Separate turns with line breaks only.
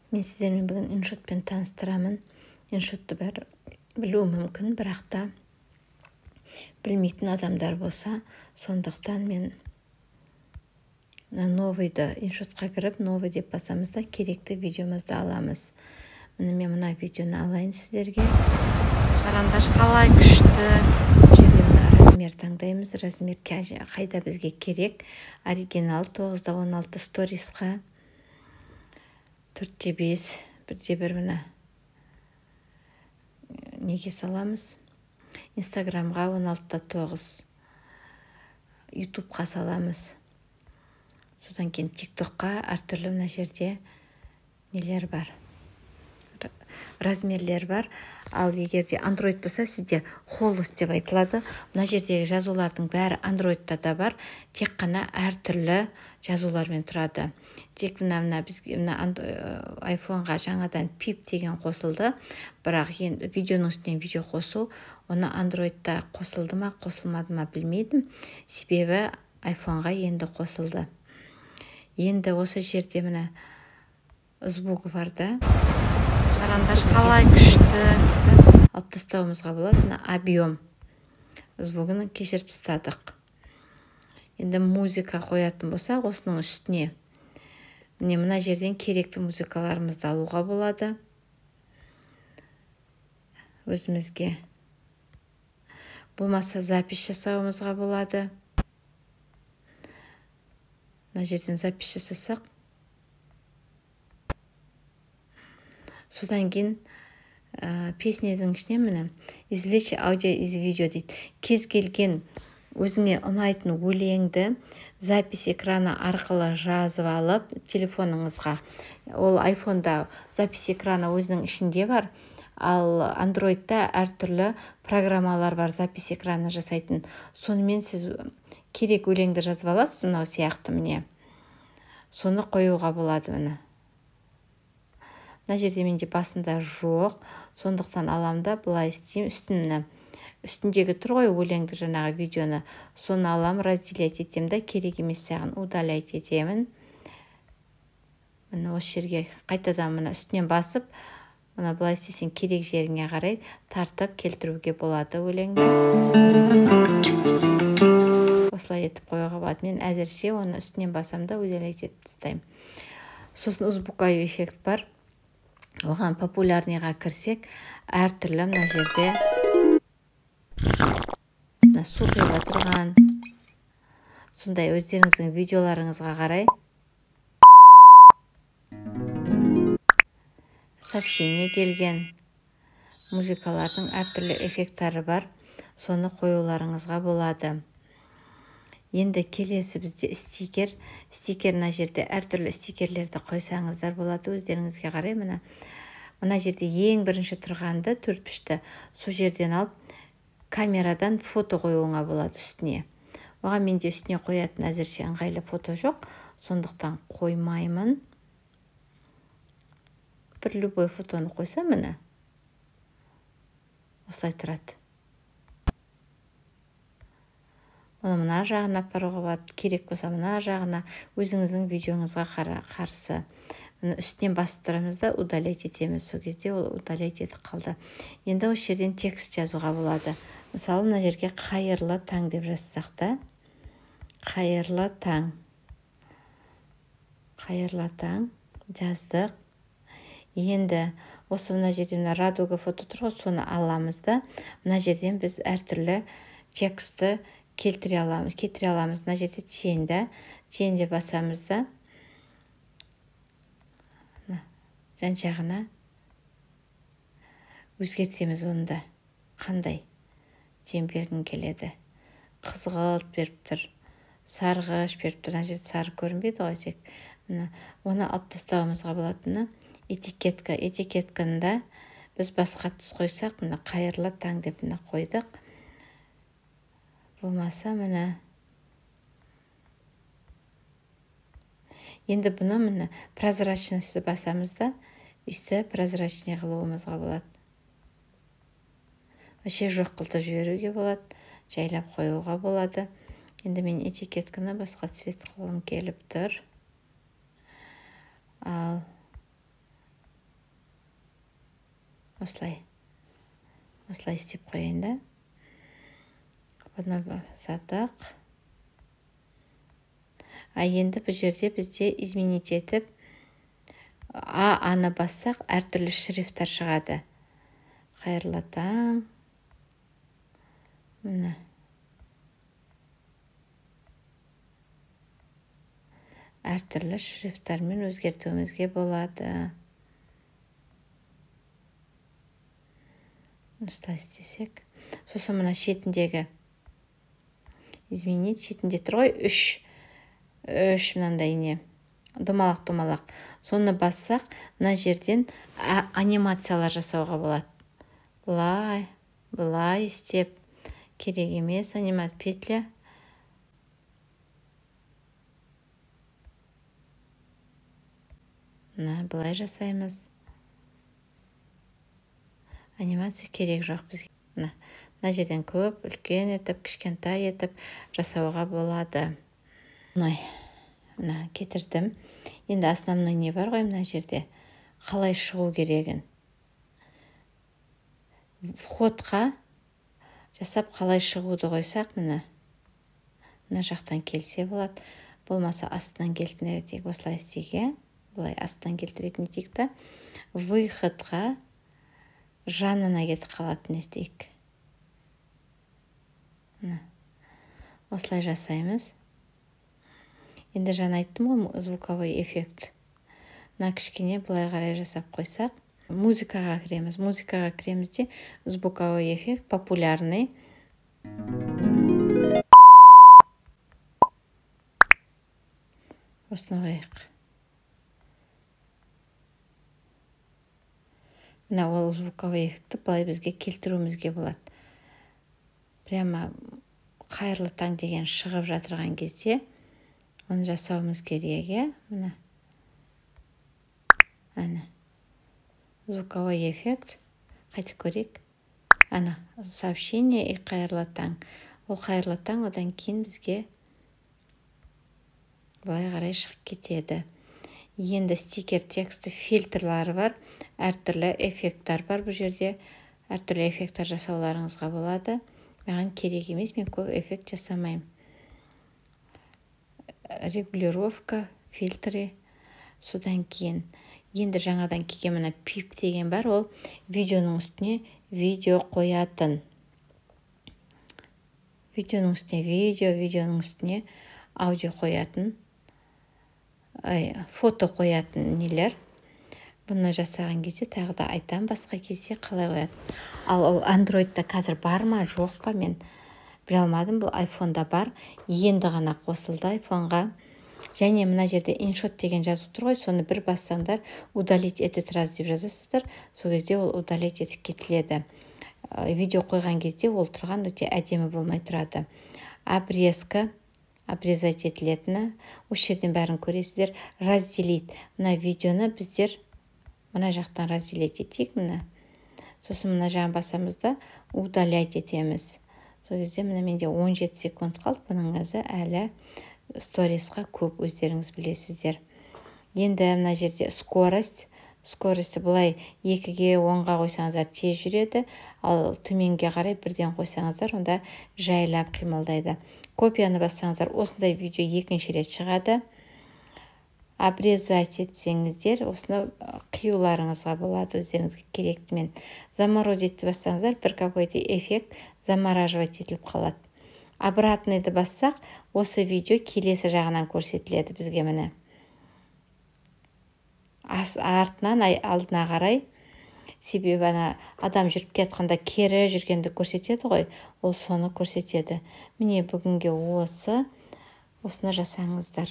Мен сіздермен бүгін InShot-пен таныстырамын. InShot-ты бәрі білуі мүмкін, бірақ та білмейтін адамдар болса, сондықтан мен новыйды InShot-қа кіріп, новый деп басамыз да керекті видеомызды аламыз. Міне, мен мына видеоны алайын сіздерге. Қараңдар, қалай күшті. Бұл жерде мына размер таңдаймыз. Размер қайда бізге керек? Оригинал 9:16, сторисқа 4:5, 1:1 мына неге саламыз? Инстаграмға 16:9, Ютубқа саламыз. Содан кейін ТикТокқа әртүрлі мына жерде нелер бар, размерлер бар. Ал егер де Android болса, сізде холос деп айтылады. Мына жердегі жазулардың бәрі Androidта да бар, тек қана әртүрлі жазулармен тұрады. Тек мына бізге мына айфонға жаңадан пип деген қосылды, бірақ енді видеоның үстінен видео қосу, оны Androidта қосылды ма, қосылмады ма білмейдім, себебі айфонға енді қосылды. Енді осы жерде мына звук бар да. Қараңдар, қалай күшті. Алып тастауымызға болады. Мына объем звугын кешіріп тастадық. Енді музыка қоятын болсақ, осының үстіне міне мына жерден керекті музыкаларымызды алуға болады өзімізге. Болмаса запись жасауымызға болады. Мына жерден запись жасасақ, содан кейін песнедің ішіне міне извлечь аудио из видео дейді. Кез келген өзіңе ұнайтын өлеңді запись экраны арқылы жазып алып телефоныңызға. Ол айфонда запись экраны өзінің ішінде бар, ал андроидта әртүрлі программалар бар запись экраны жасайтын. Сонымен сіз керек өлеңді жазып аласыз, мынау сияқты міне. Соны қоюға болады міне. Мына жерде менде басында жоқ, сондықтан алам да былай істеймін. Үстіне, үстіндегі тұр ғой өлеңді, жаңағы видеоны, соны алам, разделять етемін да, керек емес жағын удалять етемін. Міне осы жерге қайтадан мына үстінен басып, мына былай істесең керек жеріңе қарай тартып келтіруге болады өлеңді. Осылай етіп қоюға болады. Мен әзірше оны үстінен басам да удалять етіп тастаймын. Сосын звуковой эффект бар. Оған популярныйға кірсек, әртүрлі мына жерде мына су құйып отырған сондай өздеріңіздің видеоларыңызға қарай сообщение келген музыкалардың әртүрлі эффекттары бар, соны қоюларыңызға болады. Енді келесі бізде стикер. Стикер мына жерде әртүрлі стикерлерді қойсаңыздар болады өздеріңізге қарай. Мына мына жерде ең бірінші тұрғанды төртбұрышты сол жерден алып камерадан фото қоюыңа болады үстіне. Оған менде үстіне қоятын әзірше ыңғайлы фото жоқ, сондықтан қоймаймын. Бір любой фотоны қойсам, міне осылай тұрады. Оны мына жағына апаруға болады, керек болса мына жағына, өзіңіздің видеоңызға қарсы. Міне үстінен басып тұрамыз да удалять етеміз. Сол кезде ол удалять етіп қалды. Енді осы жерден текст жазуға болады. Мысалы, мына жерге қайырлы таң деп жазсақ та, қайырлы таң. Қайырлы таң жаздық. Енді осы мына жерде мына радуга фото тұр ғой, соны аламыз да, мына жерден біз әртүрлі текстті келтіре аламыз, кетіре аламыз. Мына жерде тень да, тень деп басамыз да, жан жағына өзгертеміз оны да. Қандай тень бергің келеді? Қызғылт беріп тұр, сарғыш беріп тұр. Мына жерде сары көрінбейді ғой тек. Мына оны алып тастауымызға болады. Мына этикетка, этикетканы да біз басқа түс қойсақ, мына қайырлы таң деп мына қойдық. Болмаса міне енді бұны міне прозрачностьті басамыз да, үсті прозрачный қылуымызға болады. Вообще жоқ қылтып жіберуге болады, жайлап қоюға болады. Енді мен этикетканы басқа цвет қылғым келіп тұр. Ал Осылай. Осылай істеп қояйын да. Бұны басадық. А енді бұл жерде бізде изменить етіп А-ны бассақ, әртүрлі шрифттар шығады. Қайырлы таң. Міне. Әртүрлі шрифттармен өзгертуімізге болады. Осылай істесек. Сосын мына шетіндегі изменить шетінде тұр ғой, үш мынандай не домалақ-домалақ. Соны бассақ, мына жерден анимациялар жасауға болады. Былай, былай істеп, керек емес анимация петля. Мына былай жасаймыз. Анимация керек жоқ бізге. Мына жерден көп, үлкен етіп, кішкентай етіп жасауға болады. Мына кетірдім. Енді основной не бар ғой мына жерде? Қалай шығу керегін. Входқа жасап қалай шығуды қойсақ, мына жақтан келсе болады. Болмаса астынан келтіретін осылай істейік, иә? Былай астынан келтіретін етейік та, выходқа жанына кетіп қалатын етейік. Мына осылай жасаймыз. Енді жаңа айттым ғой, звуковой эффект. Мына кішкене былай қарай жасап қойсақ, музыкаға кіреміз. Музыкаға кіреміз де, звуковой эффект популярный. Осыны қояйық. Мына ол звуковой эффектті былай бізге келтіруімізге болады. Прямо қайырлы таң деген шығып жатырған кезде оны жасауымыз керек, иә? Мына. Ана. Звуковой эффект. Қайтып көрейік. Ана, сообщение и қайырлы таң. Ол қайырлы таң одан кейін бізге былай қарай шығып кетеді. Енді стикер тексті фильтрлары бар. Әртүрлі эффекттар бар бұл жерде. Әртүрлі эффекттар жасауларыңызға болады. Маған керек емес, мен көп эффект жасамаймын. Регулировка, фильтры. Содан кейін енді жаңадан келген мына пип деген бар, ол видеоның үстіне видео қоятын. Видеоның үстіне видео, видеоның үстіне аудио қоятын, фото қоятын нелер. Бұны жасаған кезде тағы да айтам, басқа кезде қалай қояды. Ал ол Androidта қазір бар ма, жоқ па, мен біле алмадым. Бұл iPhone'да бар, енді ғана қосылды iPhone'ға. Және мына жерде InShot деген жазу тұр ғой, соны бір бассаңдар удалить этот раз деп жазасыздар, сол кезде ол удалить етіп кетіледі. Видео қойған кезде ол тұрған өте әдемі болмай тұрады. Обрезка, обрезать етілетіні, осы жерден бәрін көресіздер. Разделить, мына видеоны біздер мына жақтан разделить етейік, мына. Сосын мына жағын басамыз да удалять етеміз. Сол кезде мына менде 17 секунд қалды, бұның өзі әлі сторисқа көп, өздеріңіз білесіздер. Енді мына жерде скорость, скорості былай 2-ге 10-ға қойсаңыздар тез жүреді, ал төменге қарай бірден қойсаңыздар онда жайлап қимылдайды. Копияны бассаңыздар осындай видео екінші рет шығады. Обрезать етсеңіздер осыны қиюларыңызға болады өздеріңізге керектімен. Заморозить бассаңыздар бір какой-то эффект замораживать етіліп қалады. Обратныйды бассақ, осы видео келесі жағынан көрсетіледі бізге міне. Артынан алдына қарай, себебі ана адам жүріп кетқанда кері жүргенді көрсетеді ғой, ол соны көрсетеді. Міне бүгінге осыны жасаңыздар.